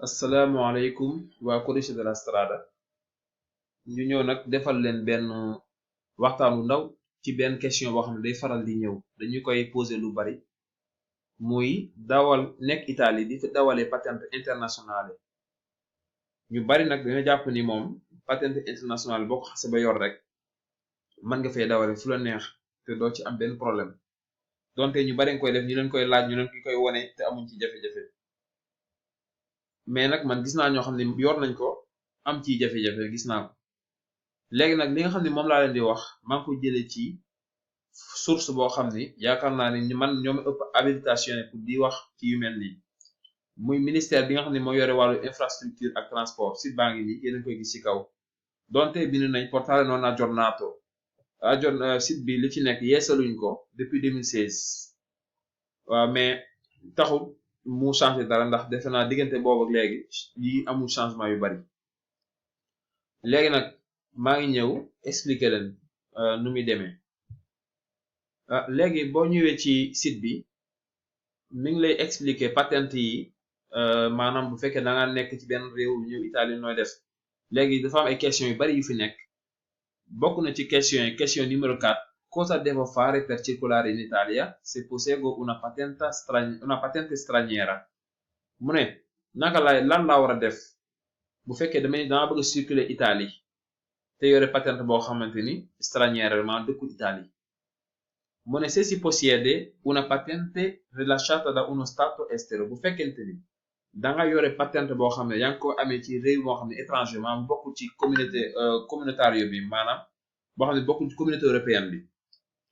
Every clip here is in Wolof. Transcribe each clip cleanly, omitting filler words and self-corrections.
asalaamaaleykum waa Codice de la Strada ñu ñëw nag defal leen benn waxtaan wu ndaw ci benn question boo xam ne day faral di ñëw dañu koy poser lu bari muy dawal nekk Italie di fi dawalee patente internationale ñu bari nag dañoo jàpp ni moom patente internationale boo ko xase ba yor rek mën nga fay dawale fu la neex te doo ci am benn problème donte ñu bari nga koy def ñu leen koy laaj ñu leen koy wone te amuñ ci jafe-jafe mais nag man gis naa ñoo xam ne yor nañ ko am ciy jafe-jafe gis naa ko léegi nag li nga xam ne moom laa leen di wax maa ngi ko jëlee ci source boo xam ni yaakaar naa ni man ñoom ëpp habilitation pour di wax ci yu mel nii muy ministère bi nga xam ne moo yore wàllu infrastructure ak transport site baa ngi nii yéen a koy gis ci kaw donte bind nañ portale non aggiornato site bi li ci nekk yeesaluñ ko depuis 2016 waaw mais taxul mu changé dara ndax defe naa diggante boobu ak léegi yi amul changement yu bari léegi nag maa ngi ñëw expliquer leen nu muy demee léegi boo ñëwee ci site bi mi ngi lay expliquer patente yi maanaam bu fekkee da nga nekk ci benn réew ñëw Italie nooy def léegi dafa am ay questions yu bari yu fi nekk bokk na ci question numéro 4 cosa devo fare per circolare in Italia se posseggo una patente straniera mu ne naka lan laa war a def bu fekkee dama bëgg a circuler Italie te yore patente boo xamante ni straniera ma dëkku Italie mu ne se si possiede una patente rilasciata da uno stato estero bu fekkente ni da nga yore patente boo xam ne yaa ngi ko amee ci réew moo xam ne étranger maanaam bokkul ci communautario bi maanaam boo xam ne bokkul ci communauté européenne bi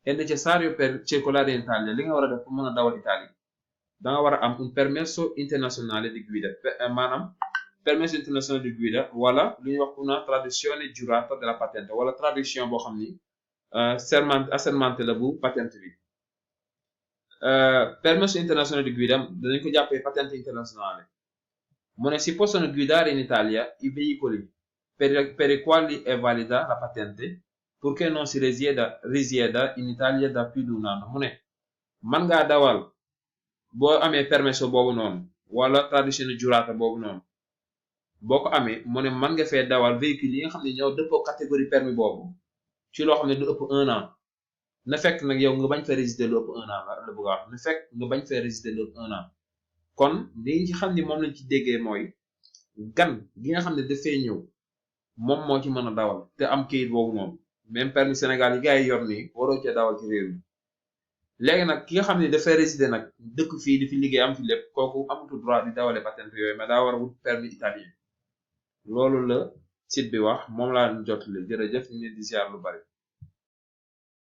è necessario per circolare in Italia li nga war a def pour mën a dawal Italie da nga war a am un permesso internazionale di guida maanaam permesso internazionale di guida wala lu ñuy wax una traduzione giurata della patente wala traduction boo xam ni assermenté la bu patente bi permesso internazionale di guida danañ ko jàppee patente internazionale mu ne si possono guidare in Italia i veicoli per i quali è valida la patente purché non si risieda in Italia da più di un anno mu ne man ngaa dawal boo amee permesso boobu noonu wala traduzione giurata boobu noonu boo ko amee mu ne mën nga fee dawal véhicule yi nga xam ne ñoo dëppoo catégorie permis boobu ci loo xam ne du ëpp 1 an na fekk nag yow nga bañ fee résister lu ëpp 1 an la bëgg a wax na fekk nga bañ fee résister lu ëpp 1 an kon li ci xam ni moom lañ ci déggee mooy gan gi nga xam ne dafay ñëw moom moo ci mën a dawal te am kayit boobu noonu même permis Sénégal yi gars yi yor nii waroo cee dawal ci réew mi léegi nag ki nga xam ne dafay résider nag dëkk fii di fi liggéey am fi lépp kooku amatul droit di dawale patente yooyu mais daa war a wut permis italien loolu la site bi wax moom laa jotale jërëjëf ñu ngi leen di ziar lu bari